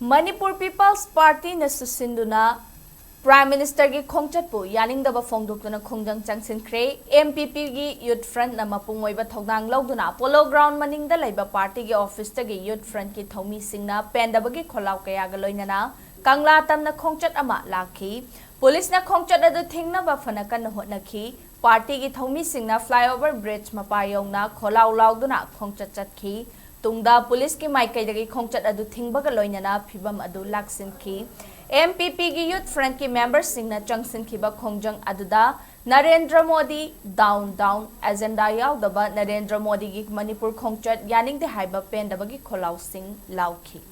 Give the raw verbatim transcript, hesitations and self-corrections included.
Manipur People's Partyꯅ ꯁꯨꯁꯤꯟꯗꯨꯅ Prime Ministerꯒꯤ ꯈꯣꯡꯆꯠꯄꯨ ꯌꯥꯅꯤꯡꯗꯕ ꯐꯣꯡꯗꯣꯛꯇꯨꯅ ꯈꯣꯡꯖꯪ ꯆꯪꯁꯤꯟꯈ꯭ꯔꯦ꯫ MPPꯒꯤ Youth Frontꯅ ꯃꯄꯨꯡ ꯑꯣꯏꯕ ꯊꯧꯗꯥꯡ ꯂꯧꯗꯨꯅ Polo Ground ꯃꯅꯤꯡꯗ ꯂꯩꯕ partyꯒꯤ officeꯇꯒꯤ Youth Frontꯀꯤ ꯊꯧꯃꯤꯁꯤꯡꯅ ꯄꯦꯟꯗꯕꯒꯤ ꯈꯣꯜꯂꯥꯎ ꯀꯌꯥꯒ ꯂꯣꯏꯅꯅ ꯀꯪꯂꯥ ꯇꯝꯅ ꯈꯣꯡꯆꯠ ꯑꯃ ꯂꯥꯛꯈꯤ꯫ Policeꯅ ꯈꯣꯡꯆꯠ ꯑꯗꯨ ꯊꯤꯡꯅꯕ ꯐꯅ ꯀꯟꯅ ꯍꯣꯠꯅꯈꯤ꯫ Partyꯒꯤ ꯊꯧꯃꯤꯁꯤꯡꯅ flyover bridge ꯃꯄꯥ ꯌꯧꯅ ꯈꯣꯜꯂꯥꯎ ꯂꯥꯎꯗꯨꯅ ꯈꯣꯡꯆꯠ ꯆꯠꯈꯤ꯫ ꯇꯨꯡꯗ policeꯀꯤ ꯃꯥꯏꯀꯩꯗꯒꯤ ꯈꯣꯡꯆꯠ ꯑꯗꯨ ꯊꯤꯡꯕꯒ ꯂꯣꯏꯅꯅ ꯐꯤꯚꯝ ꯑꯗꯨ ꯂꯥꯛꯁꯤꯟꯈꯤ꯫ MPPꯒꯤ Youth Frontꯀꯤ memberꯁꯤꯡꯅ ꯆꯪꯁꯤꯟꯈꯤꯕ ꯈꯣꯡꯖꯪ ꯑꯗꯨꯗ "Narendra Modi down down" agenda ꯌꯥꯎꯗꯕ ꯅꯔꯦꯟꯗ꯭ꯔ ꯃꯣꯗꯤꯒꯤ ꯃꯅꯤꯄꯨꯔ ꯈꯣꯡꯆꯠ ꯌꯥꯅꯤꯡꯗꯦ ꯍꯥꯏꯕ ꯄꯦꯟꯗꯕꯒꯤ ꯈꯣꯜꯂꯥꯎꯁꯤꯡ ꯂꯥꯎꯈꯤ꯫